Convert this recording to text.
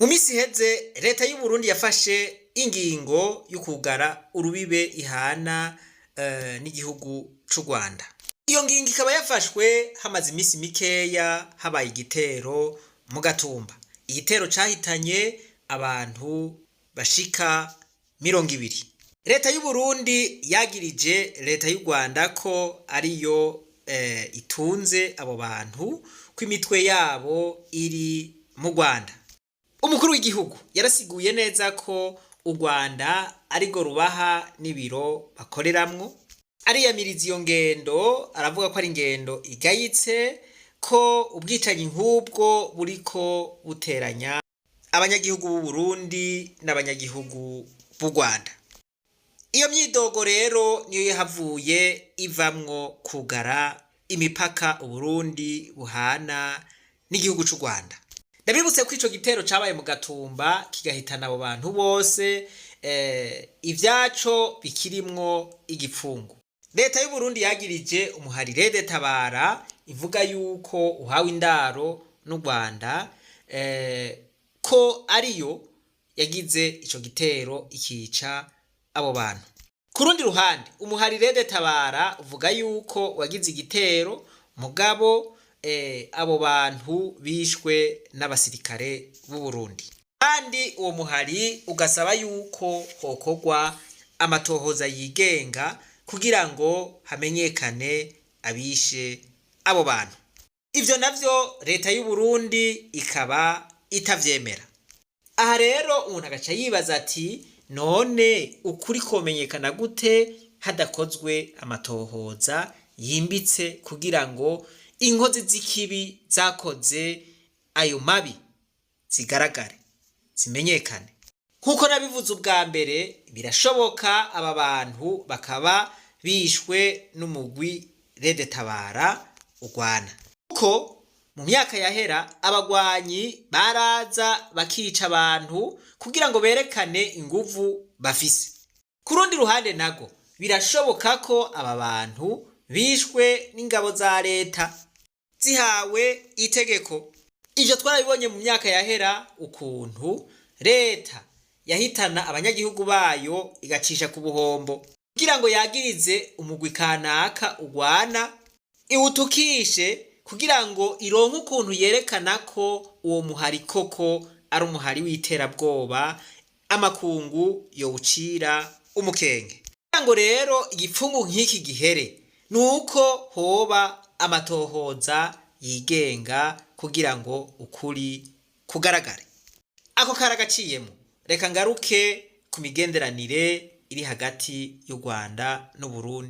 Mu minsi iheze, leta y'u Burundi yafashe ingingo yo kugara urubibe ihana n'igihugu c'u Rwanda. Iyo ngingo ikaba yafashwe hamaze iminsi mikeya habaye igitero mu Gatumba, igitero cahitanye abantu bashika 20. Leta y'u Burundi yagirije leta y'u Rwanda ko ariyo itunze abo bantu, ko imitwe yabo iri mu Rwanda. Umukuru w'igihugu yarasiguye neza ko u Rwanda arirwo rubaha n'ibiro bakoreramwo. Ariyamiriza iyo ngendo, aravuga ko ari ingendo igayitse, ko ubwicanyi nk'ubwo buriko buteranya abanyagihugu b'u Burundi n'abanyagihugu b'u Rwanda. Iyo myidogo rero niyo yahavuye ivamwo kugara imipaka Uburundi buhana n'igihugu c'u Rwanda. Ndabibutse ko ico gitero cabaye mu Gatumba kigahitana abo bantu bose, ivyaco bikirimwo igipfungu. Leta y'u Burundi yagirije umuhari RED Tabara, ivuga yuko uhawe indaro n'u Rwanda, ko ariyo yagize ico gitero ikica abo bantu. Ku rundi ruhande, umuhari RED Tabara uvuga yuko wagize igitero, mugabo abo bantu bishwe n'abasirikare b'u Burundi. Kandi uwo muhari ugasaba yuko hokorwa amatohoza yigenga kugira ngo hamenyekane abishe abo bantu. Ivyo navyo leta y'u Burundi ikaba itavyemera. Aha rero umuntu agaca yibaza ati: none ukuri komenyekana gute hadakozwe amatohoza yimbitse kugira ngo inkozi z'ikibi zakoze ayo mabi zigaragare, zimenyekane? Nk'uko nabivuze ubwa mbere, birashoboka aba bantu bakaba bishwe n'umugwi RED Tabara urwana, kuko mu myaka yahera abagwanyi baraza bakica abantu kugira ngo berekane inguvu bafise. Ku rundi ruhande nago, birashoboka ko aba bantu bishwe n'ingabo za leta zihawe itegeko. Ivyo twarabibonye mu myaka yahera, ukuntu leta yahitana abanyagihugu bayo igacisha ku buhombo kugira ngo yagirize umugwi kanaka ugwana, iwutukishe, kugira ngo ironke ukuntu yerekana ko uwo muhari koko ari umuhari w'iterabwoba, amakungu yowucira umukenke. Kugira ngo rero igipfungu nk'iki gihere, nuko hoba amatohoza yigenga kugira ngo ukuri kugaragare. Ako karagaciyemo. Reka ngaruke ku migenderanire iri hagati y'u Rwanda n'Uburundi.